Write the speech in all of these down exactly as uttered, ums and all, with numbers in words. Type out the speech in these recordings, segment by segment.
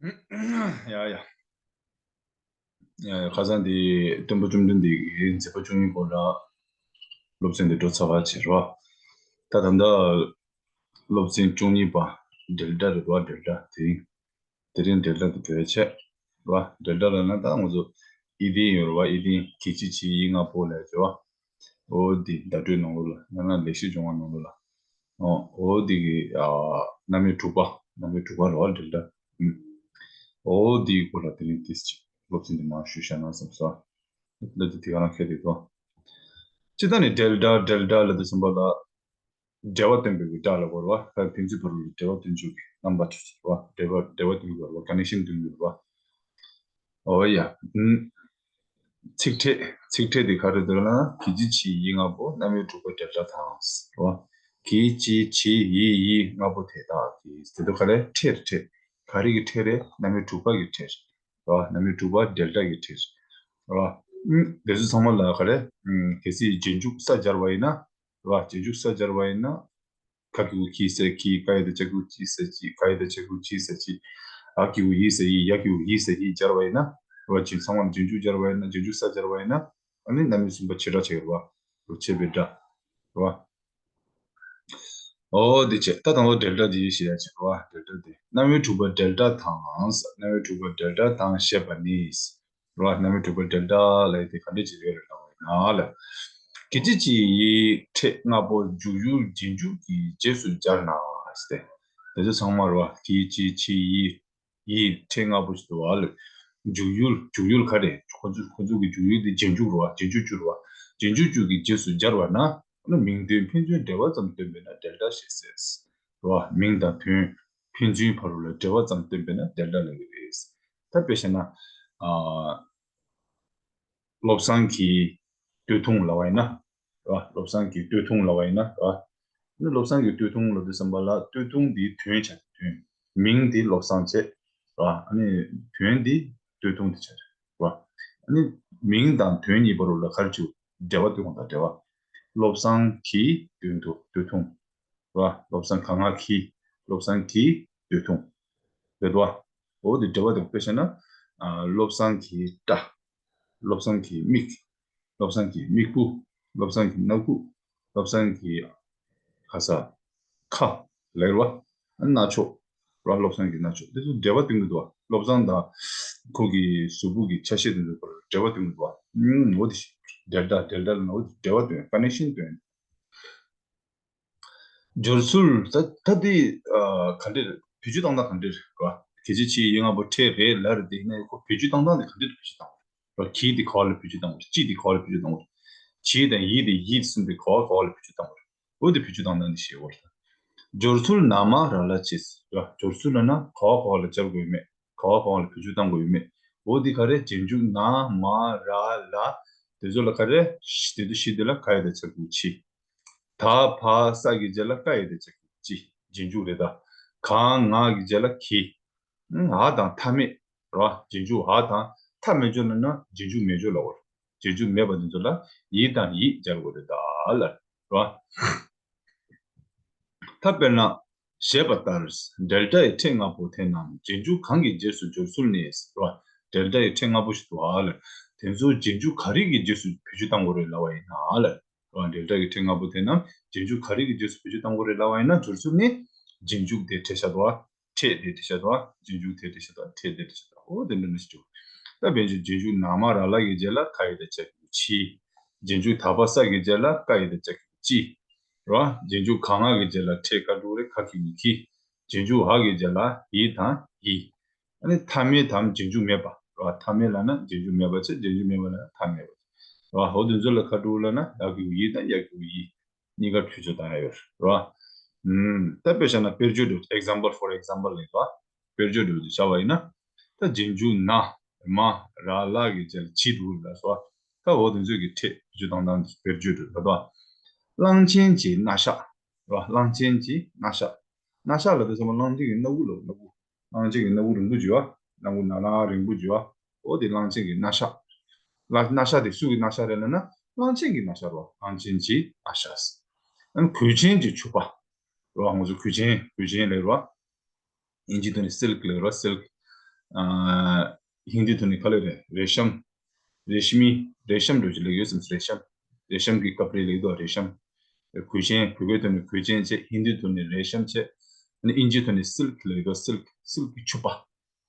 ཡ་ཡ། ཡ་ཡ། ཁ་སང་འདི་སྟོན་པ་བཅོམ་ལྡན་འདས་ཀྱི་མཛད་པ་བཅུ་གཉིས་སྐོར་ལ་སློབ་ཚན་འདི་འགྲོ་ཚར་བ་བྱེད་རོགས། ད་ད་ལྟ་སློབ་ཚན་བཅུ་གཉིས་པ་ཌེལ་ཊ་རེད་བ། ཌེལ་ཊ་དེ་རིང་། དེ་རིང་ཌེལ་ཊ་དེ་བྲོས་བྱས་རོགས། ཌེལ་ཊ་ལ་ན་ད་ང་ཚོ་ཨི་ལྡན་ཡོད་རེད་བ། ཨི་ལྡན་གི་ཅི་ཆི་ཡི་ལྔ་པོ་ལས་བྱེད་བ། འོ་འདི་བརྡ་སྤྲོད་ནང་ལོགས་ལ་ཡང་ན་ལེགས་བཤད་ལྗོན་དབང་ནང་ལོགས་ལ། འོ་འོ་འདི་གི་ཨ་རྣམ་དབྱེ་དྲུག་པ། རྣམ་དབྱེ་དྲུག་པ་རེད་བ། ཌེལ་ཊ། ཨུམ། འོ་འདི་གི་སྐོར་ལ་དེ་རིང་ཏིས་ཅིག་སློབ་ཚན་འདི་མར་ཞུས་བཞག་ན་བསམ་སོང་། ད་འདི་དེ་ག་རང་ཁྱེར་དེ་གོ། སྤྱིར་བཏང་ནས་ཌེལ་ཊ་ཌེལ་ཊ་ལབ་དུས་ཙམ་པ་ལ་འབྲེལ་བ་སྟོན་པའི་གི་ཌ་ལ་གོ་རེད་བ། ཕན་ཚུན་བར་ལ་འབྲེལ་བ་སྟོན་ཕྱོགས་ཀྱི་རྣམ་པ་ཅིག་རེད་བ། འབྲེལ་བ་འབྲེལ་བ་སྟོན་དགོས་རེད་བ། ཀ་ནེག་ཤན་སྟོན་དགོས་རེད་བ། འོ་ཡ། ཨུམ། ཚིག་ཕྲད། ཚིག་ཕྲད་དེ་ག་རེ་འདུག་ལབ་ན་གི་ཅི་ཆི་ཡི་ལྔ་པོ་རྣམ་དབྱེ་དྲུག་པ་ཌེལ་ཊ་དང་། རེད་བ། གི་ཅི་ཆི་ཡི་ཡི་ལྔ་པོ་དེ་དག་གི་དེ་ཚོ་ག་རེ་ཕྲད་རེད། ཕྲད། ག་རེ་གི་ཕྲད་རེད། རྣམ་དབྱེ་དྲུག་པ་གི་ཕྲད་རེད་བ། རྣམ་དབྱེ་དྲུག་པ་ཌེལ་ཊ་གི་ཕྲད་རེད་བ། ཨུམ། དེ་ཚོ་ཚང་མ་ལ་ག་རེ། ཨུམ། གལ་སྲིད་རྗེས་འཇུག་ས་སྦྱར་བ་ཡིན་ན། རེད་བ། རྗེས་འཇུག་ས་སྦྱར་བ་ཡིན་ན། ག་གི་གུ་གི་ཟེར་གི། ག་ཡ་བཏགས་གྱ་གི་གུ་གྱི་ཟེར་གྱི། ག་ཡ་བཏགས་གྱ་གི་གུ་གྱི་ཟེར་གྱི། འ་གི་གུ་འི་ཟེར་འི། ཡ་གི་གུ་ཡི་ཟེར་འི་སྦྱར་བ་ཡིན་ན། རེད་བ། རྗེས་ཚང་མ་ལ་རྗེས་འཇུག་སྦྱར་བ་ཡིན་ན། རྗེས་འཇུག་ས་སྦྱར་བ་ཡིན་ན། ཨ་ནི་རྣམ་དབྱེ་གསུམ་པ་བྱེ་བྲག་ཕྱེ་རེད་བ། རེད་བྱེད་པའི་སྒྲ། རེད་བ། འོ་དེ་བྱས། ད་དང་པོ་ཌེལ་ཊ་དེ་ཤེས་ཡ་བྱེད་རོགས། ཌེལ་ཊ་དེ་རྣམ་དབྱེ་དྲུག་པ་ཌེལ་ཊ་དང་། རྣམ་དབྱེ་དྲུག་པ་ཌེལ་ཊ་དང་ཞེས་པ་ནི། རོགས། རྣམ་དབྱེ་དྲུག་པ་ཌེལ་ཊ་ལབ་ཡ་དེ་ག་འདྲ་ཅིག་རེད་ལབ་ན་ལ། གི་ཅི་ཆི་ཡི་ཕྲད་ལྔ་པོ་འཇུག་ཡུལ་རྗེས་འཇུག་གི་རྗེས་སུ་སྦྱར་ན་ཟེར་ཏེ། དེ་ཚོ་ཚང་མ་རོགས། གི་ཅི་ཆི་ཡི། ཡི་ཕྲད་ལྔ་པོ་ཞིག་འདུག་བ་ལ། འཇུག་ཡུལ། འཇུག་ཡུལ་ག་རེ། ཁོ་ཚོ་ཁོ་ཚོ་གི་འཇུག་ཡུལ་དེ་རྗེས་འཇུག་རེད་བ། རྗེས་འཇུག་རྒྱུ་རེད་བ། རྗེས་འཇུག་རྒྱུ་གི་རྗེས་སུ་སྦྱར་བ་ན། ཨ་ནི་མིང་དོན་ཕན་ཚུན་འབྲེལ་བ་ཙམ་སྟོན་པས་ན་ཌེལ་ཊ་ཞེས་ཟེར། རེད་བ། མིང་དང་དོན་ཕན་ཚུན་བར་ལ་འབྲེལ་བ་ཙམ་སྟོན་པས་ན་ཌེལ་ཊ་ལབ་ཀྱི་རེད། ད་དཔེ་བཞག་ན། ཨ། བློ་བཟང་གི་སྟོད་ཐུང་ལབ་པ་ཡིན་ན། རེད་བ། བློ་བཟང་གི་སྟོད་ཐུང་ལབ་པ་ཡིན་ན། རེད་བ། ཨ་ནི་བློ་བཟང་གི་སྟོད་ཐུང་ལབ་དུས་ཙམ་པ་ལ་སྟོད་ཐུང་འདིའི་དོན་བྱ། དོན། མིང་འདི་བློ་བཟང་བྱས། རེད་བ། ཨ་ནི་དོན་འདི་སྟོད་ཐུང་འདི་བྱ། རེད་བ། ཨ་ནི་མིང་དང་དོན་གཉིས་བར་ལ་ག་རེ་བྱེད། འབྲེལ་བ་སྟོན་དགོས་དང་འབྲེལ་བ། བློ་བཟང་གི་སྟོད་ཐུང་། སྟོད་ཐུང་། རེད་བ། བློ་བཟང་ག་ང་གི། བློ་བཟང་གི་སྟོད་ཐུང་། རེད་བ། འོ་དེ་འབྲེལ་བ་དེ་དཔེ་བཤད་ན། ཨ། བློ་བཟང་གི་སྐྲ། བློ་བཟང་གི་མིག། བློ་བཟང་གི་མིག་སྤུ། བློ་བཟང་གི་སྣ་ཁུག། བློ་བཟང་གི་ག་ས། ཁ། ལབ་རེད་བ། སྣ་ཚོགས། རེད་བ། བློ་བཟང་གི་སྣ་ཚོགས། དེ་ཚོ་འབྲེལ་བ་སྟོན་གྱི་འདུག་བ། བློ་བཟང་དང་ཁོ་གི་གཟུགས་པོ་གི་ཆ་ཤས་དེ་ཚོ་བར་འབྲེལ་བ་སྟོན་གྱི་འདུག་བ། ཨུམ། འོ་དེ་ཌེལ་ཊ། ཌེལ་ཊ་ལབ་ན་འོ་དེ་འབྲེལ་བ་སྟོན། ཀ་ནེག་ཤན་སྟོན། སྦྱོར་ཚུལ། ད་ད་འདི་ཨ་ག་འདྲ་རེད། བེད་སྤྱོད་བཏང་སྟངས་ག་འདྲ་རེད་བ། གལ་ཆེ་ཆེ་ཡི་ལྔ་པོ་ཕྲད་རེད་ལབ་རེད། དེ་ཡིན་ན་ཁོ་བེད་སྤྱོད་བཏང་སྟངས་དེ་ག་འདྲ་རེད། བེད་སྤྱོད་བཏང་བ་རེད། གི་དེ་ག་བ་ལ་བེད་སྤྱོད་བཏང་བ་རེད། ཅི་དེ་ག་བ་ལ་བེད་སྤྱོད་བཏང་བ་རེད། གྱི་དང་ཡི་དེ་ཡི་གསུམ་དེ་ག་བ་ག་བ་ལ་བེད་སྤྱོད་བཏང་བ་རེད། འོ་དེ་བེད་སྤྱོད་བཏང་སྟངས་དེ་ཤེས་དགོས་རེད། སྦྱོར་ཚུལ་ན་མ་ར་ལ་ཅི་ཟེར་བ། སྦྱོར་ཚུལ་ལབ་ན་ག་བ་ག་བ་ལ་སྦྱར་དགོས་ཡོད་མེད། ག་བ་ག་བ་ལ་བེད་སྤྱོད་བཏང་དགོས་ཡོད་མེད། འོ་དེ་ག་རེ། རྗེས་འཇུག་ན་མ་ར་ལ་དེ་ཚོ་ལ་ག་རེ། དེ་ཚོ་བཞི་དེ་ལ་ག་ཡ་བཏགས་གྱ་གི་གུ་གྱི། ད་བ་ས་གི་རྗེས་ལ་ཀ་ཡ་བཏགས་གྱ་གི་གུ་ཀྱི། རྗེས་འཇུག་རེད་ད། ག་ང་གི་རྗེས་ལ་གི། འ་དང་མཐའ་མེད་རེད་བ། རྗེས་འཇུག་འ་དང་མཐའ་མེད་སྦྱོར་ལབ་ན་རྗེས་འཇུག་མེད་སྦྱོར་ལབ་པ་རེད། རྗེས་འཇུག་མེད་པ་དེ་ཚོ་ལ་ཡི་དང་ཡི་སྦྱར་དགོས་རེད་ད་ལ། རེད་བ། ད་དཔེར་ན། ཞེས་པ་ལྟར། ཌེལ་ཊ་ཡི་ཕྲད་ལྔ་པོ་དེ་རྣམས་རྗེས་འཇུག་གང་གི་རྗེས་སུ་སྦྱོར་ཚུལ་ནི། རེད་བ། ཌེལ་ཊ་ཡི་ཕྲད་ལྔ་པོ་ཞིག་འདུག་ཨ་ལ། དེ་ཚོ་རྗེས་འཇུག་ག་རེ་གི་རྗེས་སུ་བེད་སྤྱོད་བཏང་དགོས་རེད་ལབ་པ་ཡིན་ན་ལ། རེད་བ། ཌེལ་ཊ་ཡི་ཕྲད་ལྔ་པོ་དེ་རྣམས་རྗེས་འཇུག་ག་རེ་གི་རྗེས་སུ་བེད་སྤྱོད་བཏང་དགོས་རེད་ལབ་པ་ཡིན་ན། སྦྱོར་ཚུལ་ནི། རྗེས་འཇུག་དེ་ཕྲད་བཞག་འདུག་ཨ། ཕྲད་དེ་ཕྲད་བཞག་འདུག་ཨ། རྗེས་འཇུག་དེ་ཕྲད་བཞག་འདུག་ཨ། ཕྲད་དེ་ཕྲད་བཞག་འདུག་ཨ། འོ་དེ་འདྲ་ནི་ཞིག་འཇུག་ད་དཔེར་ན་རྗེས་འཇུག་ན་མ་ར་ལ་གི་རྗེས་ལ་ཀ་ཡ་བཏགས་གྱ་གི་གུ་གྱི། རྗེས་འཇུག་ད་བ་ས་གི་རྗེས་ལ་ཀ་ཡ་བཏགས་གྱ་གི་གུ་ཀྱི། རེད་བ། རྗེས་འཇུག་ག་ང་གི་རྗེས་ལ་ཕྲད་ག་འགྲོ་རེད། ག་གི་གུ་གི། རྗེས་འཇུག་འ་གི་རྗེས་ལ་ཡི་དང་ཡི། ཨ་ནི་མཐའ་མེད་དམ་རྗེས་འཇུག་མེད་པ། རེད་བ། མཐའ་མེད་ལབ་ན་རྗེས་འཇུག་མེད་པ་བྱས། རྗེས་འཇུག་མེད་པ་ལབ་ན་མཐའ་མེད་པ་བྱས། རེད་བ། འོ་དེ་ཚོ་ལ་ག་འགྲོ་ལབ་ན་ཡ་གི་གུ་ཡི་དང་ཡ་གི་གུ་ཡི། གཉིས་ཀ་བེད་སྤྱོད་བཏང་ཡ་ཡོད་རེད་བ། ཨུམ། ད་དཔེ་བཞག་ན་དཔེར་བརྗོད་འདྲ་བོ། example, for example ལབ་ཡོད་བ། དཔེར་བརྗོད་འདྲ་བོ་ཅིག་བྱ་བ་ཡིན་ན། ད་རྗེས་འཇུག་ན་མ་ར་ལ་གི་རྗེས་ལ་གྱི་འདུག་ལབ་སོང་བ། ད་འོ་དེ་ཚོ་གི་ཕྲད་བེད་སྤྱོད་བཏང་སྟངས་དཔེར་བརྗོད་འདྲ་བོ་ལབ་དོ། གླང་ཆེན་གྱི་སྣ་ཞགས། རེད་བ། གླང་ཆེན་གྱི་སྣ་ཞགས། སྣ་ཞགས་ལབ་དུས་ཙམ་པ་གླང་ཆེན་གྱི་སྣ་ཁུག་ལབ། སྣ་ཁུག་གླང་ཆེན་གྱི་སྣ་ཁུག་རིང་པོ་ཅིག་ཡོད་བ། སྣ་ཁུག་ནག་ནག་རིང་པོ་ཅིག་ཡོད་བ། འོ་དེ་གླང་ཆེན་གྱི་སྣ་ཞགས། ལ་སྣ་ཞགས་དེ་སུ་གི་སྣ་ཞགས་རེད་ལབ་ན། གླང་ཆེན་གྱི་སྣ་ཞགས་རེད་བ། གླང་ཆེན་གྱི་སྣ་ཞགས། ཨ་ནི་གོས་ཆེན་གྱི་ཕྱུ་པ། རེད་བ། ང་ཚོ་གོས་ཆེན། གོས་ཆེན་ལབ་རེད་བ། ཨིན་ཇིའི་ཐོག་ནས་སིལཀ་ལབ་རེད་བ། སིལཀ། ཨ། ཧིན་དིའི་ཐོག་ནས་ག་ལབ་རེད། རེ་ཤམ། རེ་ཤི་མི། རེ་ཤམ་འདྲ་ཅིག་ལབ་ཡོད་སེམས། རེ་ཤམ། རེ་ཤམ་གྱི་ཀ་པ་རེ་ལབ་འདུག་རེ་ཤམ། གོས་ཆེན། བོད་སྐད་ཐོག་ནས་གོས་ཆེན་བྱས། ཧིན་དིའི་ཐོག་ནས་རེ་ཤམ་བྱས། ཨ་ནི་དབྱིན་ཇིའི་ཐོག་ནས་སིལཀ་ལབ་ཡོད་འདུག་སིལཀ། སིལཀ་གི་ཕྱུ་པ།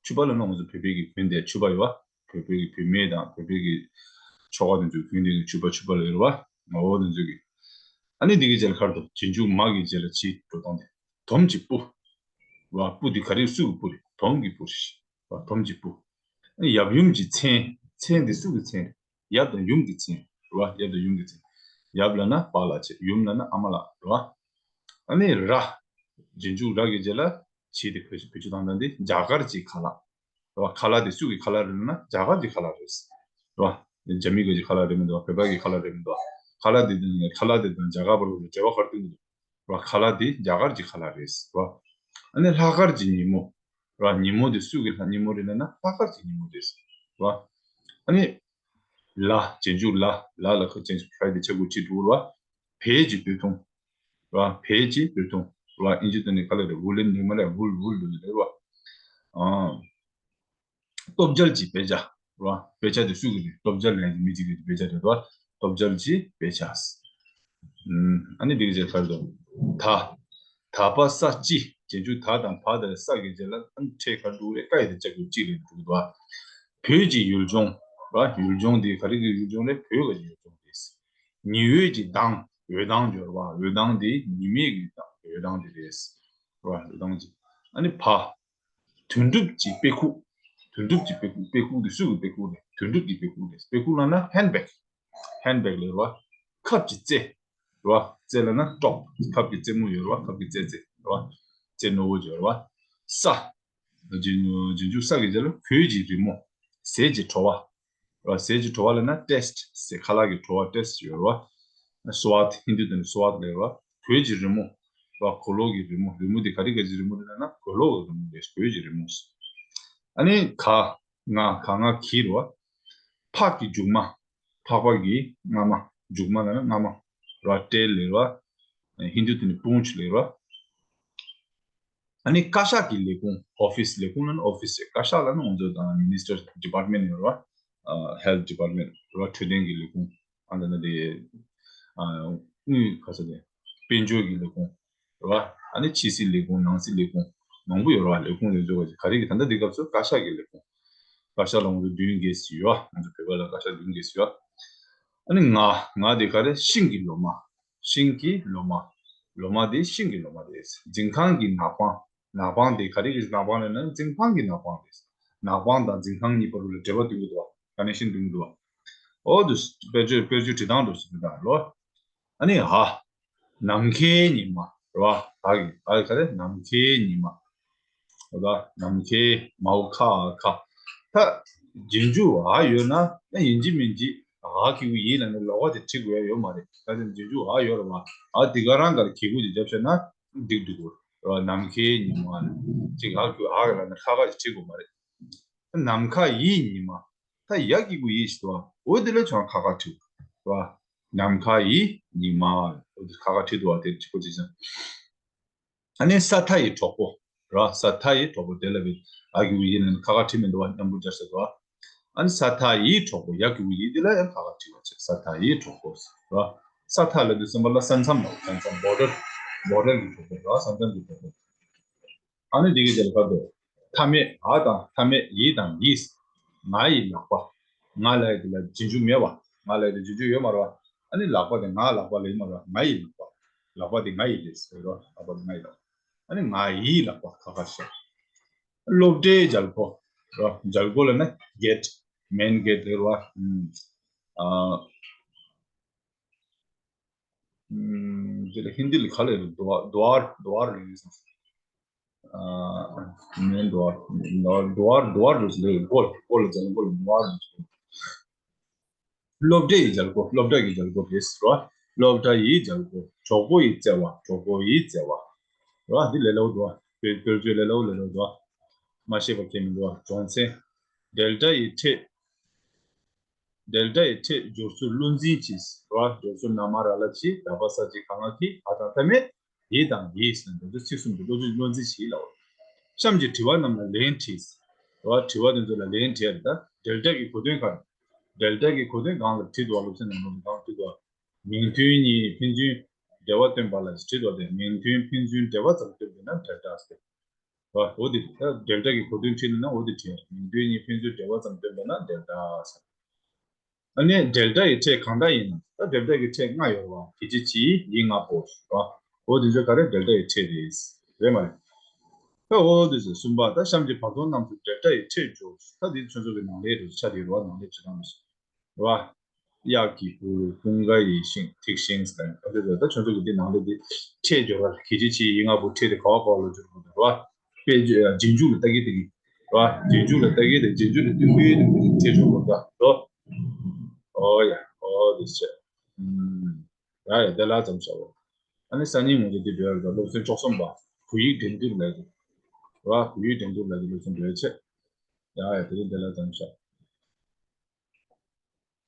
ཕྱུ་པ་ལབ་ན་ང་ཚོ་བོད་པའི་གི་གོན་དེ་ཕྱུ་པ་ཡོད་པ། བོད་པའི་གི་བུད་མེད་དང་བོད་པའི་གི་ཆོ་ག་དེ་ཚོ་གོན་དེ་གི་ཕྱུ་པ། ཕྱུ་པ་ལབ་ཡོད་རེད་པ། ངོ་བོ་དེ་ཚོ་གི། ཨ་ནི་འདི་གི་རྗེས་ལ་ག་རེ་འདུག་རྗེས་འཇུག་མ་གི་རྗེས་ལ་ཇི་འགྲོ་སྟངས་དེ། དོམ་གྱི་སྤུ། རེད་པ། སྤུ་འདི་ག་རེ་སུ་གི་སྤུ་རེད། དོམ་གྱི་སྤུ་རེད་པ། དོམ་གྱི་སྤུ། ཨ་ནི་ཡབ་ཡུམ་གྱི་མཚན། མཚན་འདི་སུ་གི་མཚན་རེད། ཡབ་དང་ཡུམ་གྱི་མཚན་རེད་པ། ཡབ་དང་ཡུམ་གྱི་མཚན། ཡབ་ལབ་ན་པཱ་ལགས་བྱས། ཡུམ་ལབ་ན་ཨ་མ་ལགས་རེད་པ། ཨ་ནི་ར། རྗེས་འཇུག་ར་གི་རྗེས་ལ་ཇི་དེ་བེད་སྤྱོད་བཏང་སྟངས་དེ་རྒྱ་གར་གྱི་ཁ་ལག་རེད་པ། ཁ་ལག་དེ་སུ་གི་ཁ་ལག་རེད་ལབ་ན་རྒྱ་གར་གྱི་ཁ་ལག་རེད། རེད་པ། རྒྱ་མི་གི་ཁ་ལག་རེད་མི་འདུག་བོད་པ་གི་ཁ་ལག་རེད་མི་འདུག་ཁ་ལག་དེ་དང་ཁ་ལག་དེ་དང་རྒྱ་གར་བར་ལ་འབྲེལ་བ་ག་རེ་འདུག་རེད་པ། ཁ་ལག་དེ་རྒྱ་གར་གྱི་ཁ་ལག་རེད། རེད་པ། ཨ་ནི་ལྷག་དཀར་གྱི་ཉིན་མོ། རེད་པ། ཉིན་མོ་དེ་སུ་གི་ལྷག་ཉིན་མོ་རེད་ལབ་ན་ལྷག་དཀར་གྱི་ཉིན་མོ་རེད། རེད་པ། ཨ་ནི་ལ། རྗེས་འཇུག་ལ། ལ་ལ་ཁ་རྗེས་འཇུག་ཕྲ་དེ་ཆ་དགུ་གཅིག་འགྲོ་རེད་པ། བལ་གྱི་སྟོད་ཐུང་། རེད་པ། བལ་གྱི་སྟོད་ཐུང་། རེད་པ། དབྱིན་ཇི་ཐོག་ནས་ག་ལབ་རེད། ཝུ་ལེན་ནི་མ་རེད། ཝུལ། ཝུལ་ལབ་རེད་པ། ཨ། སྟོབས་རྒྱལ་གྱི་དཔེ་ཆ། རེད་པ། དཔེ་ཆ་དེ་སུ་གི་རེད། སྟོབས་རྒྱལ་ལབ་མི་གཅིག་གི་དཔེ་ཆ་རེད་པ། སྟོབས་རྒྱལ་གྱི་དཔེ་ཆ། ཨ་ནི་འདི་གི་རྗེས་ག་རེ་འདུག་ད། ད་པ་ས་ཅི། རྗེས་འཇུག་ད་དང་བ་དང་ས་གི་རྗེས་ལ་ཨ་ནི་ཕྲད་ག་རེ་འདུག་རེད། ཀ་ཡི་དེ་ལྕགས་ཀྱུ་གཅིག་ལ་འདུག་རེད་པ། བོད་ཀྱི་ཡུལ་ལྗོངས། རེད་པ། ཡུལ་ལྗོངས་འདི་ག་རེ་གི་ཡུལ་ལྗོངས་རེད། བོད་ཀྱི་ཡུལ་ལྗོངས་རེད། ཉི་འོད་ཀྱི་མདངས། འོད་མདངས་ཡོད་རེད་པ། འོད་མདངས་འདི་ཉི་མའི་གི་འོད་མདངས་འདི་རེད། རེད་པ། འོད་མདངས་ཀྱི། ཨ་ནི་བ། དོན་གྲུབ་ཀྱི་དཔེ་ཁུག་དོན་གྲུབ་ཀྱི་དཔེ་ཁུག་དཔེ་ཁུག་འདི་སུ་གི་དཔེ་ཁུག་རེད། དོན་གྲུབ་ཀྱི་དཔེ་ཁུག་རེད། དཔེ་ཁུག་ལབ་ན་ཧན་བེག་ཧན་བེག་ལབ་རེད་པ། ཁབ་ཀྱི་རྩེ། རེད་པ། རྩེ་ལབ་ན་ཀྲོག་ཁབ་ཀྱི་རྩེ་མོ་ཡོད་རེད་པ། ཁབ་ཀྱི་རྩེ་རྩེ་རེད་པ། རྩེ་རྣོ་བོ་ཡོད་རེད་པ། ས། རྗེས་རྗེས་འཇུག་ས་གི་རྗེས་ལ་གོས་ཀྱི་རི་མོ། ཟས་ཀྱི་བྲོ་བ། རེད་པ། ཟས་ཀྱི་བྲོ་བ་ལབ་ན་ཊེ་སི་ཊི། ཟས་ཁ་ལག་གི་བྲོ་བ་ཊེ་སི་ཊི་ཡོད་རེད་པ། སུ་ཝཱད། ཧིན་དུ་དོན་སུ་ཝཱད་ལབ་རེད་པ། གོས་ཀྱི་རི་མོ། རེད་པ། གོས་ལོག་གི་རི་མོ། རི་མོ་དེ་ག་རེ་ག་རེ་རི་མོ་རེད་ལབ་ན་གོས་ལོག་གི་རི་མོ་རེད། གོས་ཀྱི་རི་མོ། ཨ་ནི་ག་ང་། ག་ང་གི་རེད་པ། ཕག་གི་མཇུག་མ། ཕག་པ་གི་རྔ་མ། མཇུག་མ་ལབ་ན་རྔ་མ། རེད་པ། ཊེལ་ལབ་རེད་པ། ཧིན་དུ་དོན་པུན་ཆི་ལབ་རེད་པ། ཨ་ནི་བཀའ་ཤག་གི་ལས་ཁུངས། ཨོ་ཕི་སི། ལས་ཁུངས་ལབ་ན་ཨོ་ཕི་སི་རེད། བཀའ་ཤག་ལབ་ན་ང་ཚོ་དང་མི་ནི་སི་ཊར་ཌི་པཱར་ཊི་མེན་ཊི་ཡོད་རེད་པ། ཨ། ཧེལ་ཐི་ཌི་པཱར་ཊི་མེན་ཊི་རེད་པ། འཕྲོད་བསྟེན་གྱི་ལས་ཁུངས། ཨ་ནི་དེ། ཨ། དངུལ་ག་ཚོད་དེ། དཔལ་འབྱོར་གྱི་ལས་ཁུངས་རེད་པ། ཨ་ནི་ཕྱི་སྲིད་ལས་ཁུངས། ནང་སྲིད་ལས་ཁུངས་མང་པོ་ཡོད་རེད་པ། ལས་ཁུངས་དེ་ཚོ་ག་རེ་གི། ད་ལྟ་འདི་སྐབས་སུ་བཀའ་ཤག་གི་ལས་ཁུངས། བཀའ་ཤག་ལ་ང་ཚོ་བདུན་བརྒྱད་ཙམ་ཡོད་པ། ང་ཚོ་བོད་པ་ལ་བཀའ་ཤག་བདུན་བརྒྱད་ཙམ་ཡོད་པ། ཨ་ནི་ང་། ང་དེ་ག་རེ། ཤིང་གི་ལོ་མ། ཤིང་གི་ལོ་མ། ལོ་མ་དེ་ཤིང་གི་ལོ་མ་རེད། འཛིན་ཁང་གི་ནག་པང་། ནག་པང་དེ་ག་རེ་གི་ནག་པང་རེད་ན་འཛིན་ཁང་གི་ནག་པང་རེད། ནག་པང་དང་འཛིན་ཁང་གཉིས་བར་ལ་འབྲེལ་བ་འདུག་གི་འདུག་པ། ཀ་ནེག་ཤན་འདུག་གི་འདུག་པ། འོ་དེ་དཔེར་བརྗོད། དཔེར་བརྗོད་བྲིས་སྟངས་འདྲ་ཞིག་འདུག་ད་ལོ། ཨ་ནི་ཧ། ནམ་མཁའི་ཉི་མ་རེད་པ། ཧ་གི། ཧ་གི་ག་རེ། ནམ་མཁའི་ཉི་མ། འོ་ད་ནམ་མཁའི། མའོ་ཁ་ཨ་ཁ། ད་རྗེས་འཇུག་འ་ཡོད་ན་ཡིན་གཅིག་མིན་གཅིག་འ་གི་གུ་ཡི་ལབ་ནས་ལོགས་ཀ་དེ་བྲི་དགོས་ཡ་ཡོད་མ་རེད། ད་དེ་རྗེས་འཇུག་འ་ཡོད་རེད་པ། འ་དེ་ག་རང་ག་ལ་གི་གུ་དེ་རྒྱབ་བྱས་ན་འགྲིག་འདུག་གོ། རེད་པ། ནམ་མཁའི་ཉི་མ་ལ་གཅིག་འ་གི་གུ་འ་ག་ལབ་ན་ཁ་ཁ་དེ་བྲི་དགོས་མ་རེད། ནམ་མཁའ་ཡི་ཉི་མ། ད་ཡ་གི་གུ་ཡི་ཞིག་འདུག་པ། འོ་དེ་ལ་ཁྱོད་ཁ་ཁ་བྲི་དགོས། རེད་པ། ནམ་མཁའ་ཡི་ཉི་མ། འོ་དེ་ཁ་ཁ་བྲི་འདུག་པ། དེ་གཅིག་པོ་གཅིག་ཅང་། ཨ་ནི་ས་མཐའ་ཡི་གྲོགས་པོ། རེད་པ། ས་མཐའ་ཡི་གྲོགས་པོ་དེ་ལ་བའི་འ་གི་གུ་ཡི་ནང་ཁ་ཁ་བྲིས་མི་འདུག་པ། མཉམ་པོ་སྦྱར་ས་འདུག་པ། ཨ་ནི་ས་མཐའ་ཡི་གྲོགས་པོ། ཡ་གི་གུ་ཡི་དེ་ལ་ཡང་ཁ་ཁ་བྲིས་པ་བྱས། ས་མཐའ་ཡི་གྲོགས་པོ། རེད་པ། ས་མཐའ་ལབ་དུས་ཙམ་པ་ལ་ས་མཚམས་ལ། ས་མཚམས། བོར་ཌར། བོར་ཌར་གྱི་གྲོགས་པོ། རེད་པ། ས་མཚམས་ཀྱི་གྲོགས་པོ། ཨ་ནི་འདི་གི་རྗེས་ལ་ག་རེ་འདུག་མཐའ་མེད། འ་དང་མཐའ་མེད། ཡི་དང་ཡིས། ང་ཡི་ལག་པ། ང་ལབ་ཡ་དེ་ལ་རྗེས་འཇུག་མེད་པ། ང་ལབ་ཡ་དེ་རྗེས་འཇུག་ཡོད་མ་རེད་པ། ཨ་ནི་ལག་པ་དེ་ང་ལག་པ་ལབ་ཡོད་མ་རེད་པ། ང་ཡི་ལག་པ། ལག་པ་དེ་ང་ཡི་རེད་ཟེར་རོ། ལག་པ་དེ་ང་ཡི་ལག་པ། ཨ་ནི་ང་ཡི་ལག་པ་ཁ་ཁ་བཞག་སློབ་གྲྭའི་རྒྱལ་སྒོ་རོ། རྒྱལ་སྒོ་ལབ་ན་གེ་ཊི། མེན་གེ་ཊི་རེད་པ། ཨ། ཨུམ། དེ་ལ་ཧིན་དི་ལ་ག་ལབ་རེད། དུ་ཝར། དུ་ཝར། དུ་ཝར་ལབ་ཡོད་སོང་། ཨ། མེན་དུ་ཝར། དུ་ཝར། དུ་ཝར་ལབ་ཡོད། སྒོ། སྒོ་ལ་རྒྱལ་སྒོ་ལ་དུ་ཝར་ལབ་ཡོད། སློབ་གྲྭ་ཡི་རྒྱལ་སྒོ། སློབ་གྲྭ་གི་རྒྱལ་སྒོ་རེད་ཟེར་བ། སློབ་གྲྭ་ཡི་རྒྱལ་སྒོ། གྲོགས་པོ་ཡི་བརྩེ་བ། གྲོགས་པོ་ཡི་བརྩེ་བ། རེད་པ། འདི་ལས་སླ་པོ་འདུག་པ། དཔེ་དཔེར་བརྗོད་ལས་སླ་པོ་ལས་སླ་པོ་འདུག་པ། མ་ཤེས་པ་གང་ཡང་མི་འདུག་པ། སྦྱོང་ཚན། ཌེལ་ཊ་ཡི་ཕྲད། ཌེལ་ཊ་ཡི་ཕྲད་སྦྱོར་ཚུལ་བློ་འཛིན་གྱིས། རེད་པ། སྦྱོར་ཚུལ་ན་མ་ར་ལ་གྱིས། ད་པ་ས་ཅི་ག་ང་གིས། འ་དང་མཐའ་མེད། ཡི་དང་ཡིས་ཟེར་ན་འདི་ཚོ་ཚིག་གསུམ་གྱི་བློ་འཛིན། བློ་འཛིན་གྱིས་ལབ་པ། གཤམ་གྱི་དྲི་བ་རྣམས་ལ་ལན་བྲིས། རེད་བ། དྲི་བ་དེ་ཚོ་ལ་ལན་འདེབས་རེད་ད། ཌེལ་ཊ་གི་གོ་དོན་ག་རེ། ཌེལ་ཊ་གི་གོ་དོན་སྒང་ལ་བྲིས་འདུག་བ། སློབ་ཚན་ནང་ལོགས་ལ་སྒང་བྲིས་འདུག་བ། མིང་མཐུན་གཉིས་ཕན་ཚུན་འབྲེལ་བ་སྟོན་པ་ལ་བྲིས་འདུག་བ། དེ་མིང་མཐུན་ཕན་ཚུན་འབྲེལ་བ་ཙམ་སྟོན་པ་ན་ཌེལ་ཊ་ཟེར། བ། འོ་དེ་ད་ཌེལ་ཊ་གི་གོ་དོན་བྲིས་ན་འོ་དེ་བྲིས། མིང་མཐུན་གཉིས་ཕན་ཚུན་འབྲེལ་བ་ཙམ་སྟོན་པ་ན་ཌེལ་ཊ་ཟེར། ཨ་ནི་ཌེལ་ཊ་ཡི་ཕྲད་གང་འདྲ་ཡིན་ན། ད་ཌེལ་ཊ་གི་ཕྲད་ལྔ་ཡོད་རེད་བ། གལ་ཆེ་ཆེའི་ཡིག་ལྔ་པོ་རེད་བ། འོ་དེ་ཚོ་ག་རེ་ཌེལ་ཊ་ཡི་ཕྲད་རེད། རེད་མ་རེད། ད་འོ་དེ་ཚོ་གསུམ་པ་ད་གཤམ་གྱི་བར་སྟོང་རྣམས་སུ་ཌེལ་ཊ་ཡི་ཕྲད་སྦྱོར། ད་འདི་ཁྱོད་ཚོ་གི་ནང་ལས་རེད། ཆ་དེ་རེད་བ། ནང་ལས་བྱེད་སྟངས་རེད་བ། གཡག་གི་སྤུ། ཀུན་དགའ་ཡི་ཤིང་། ཐིག་ཤིང་ཟེར་ནས་ད་འདི་ཚོ་ད་ཁྱོད་ཚོ་གི་འདི་ནང་ལས་འདི་ཕྲད་སྦྱོར་བ་གལ་ཆེ་ཆེའི་ཡིག་ལྔ་པོ་ཕྲད་དེ་ག་བ་ག་བ་ལ་སྦྱོར་དགོས་རེད་བ། དཔེ་རྗེས་འཇུག་ལ་ལྟ་གི་དེ་གི་རེད་བ། རྗེས་འཇུག་ལ་ལྟ་གི་དེ་རྗེས་འཇུག་ལ་ལྟོས་གི་དེ་ཕྲད་སྦྱོར་དགོས་རེད་བ། འོ་ཡ། འོ་དེ་བྱས། ཨུམ། ཡ་ཡ། དེ་ལ་ཙམ་བྱའོ། ཨ་ནི་སང་ཉིན་ངོ་དེ་འདི་འགྲོ་ཡ་རེད། སློབ་ཚན་བཅུ་གསུམ་པ། བོད་ཡིག་འགྲན་བསྡུར་ལབ་ཀྱི་རེད་བ། བོད་ཡིག་འགྲན་བསྡུར་ལབ་ཀྱི་སློབ་ཚན་འགྲོ་ཡ་བྱས། ཡ་ཡ། དེ་རིང་དེ་ལ་ཙམ་བྱ།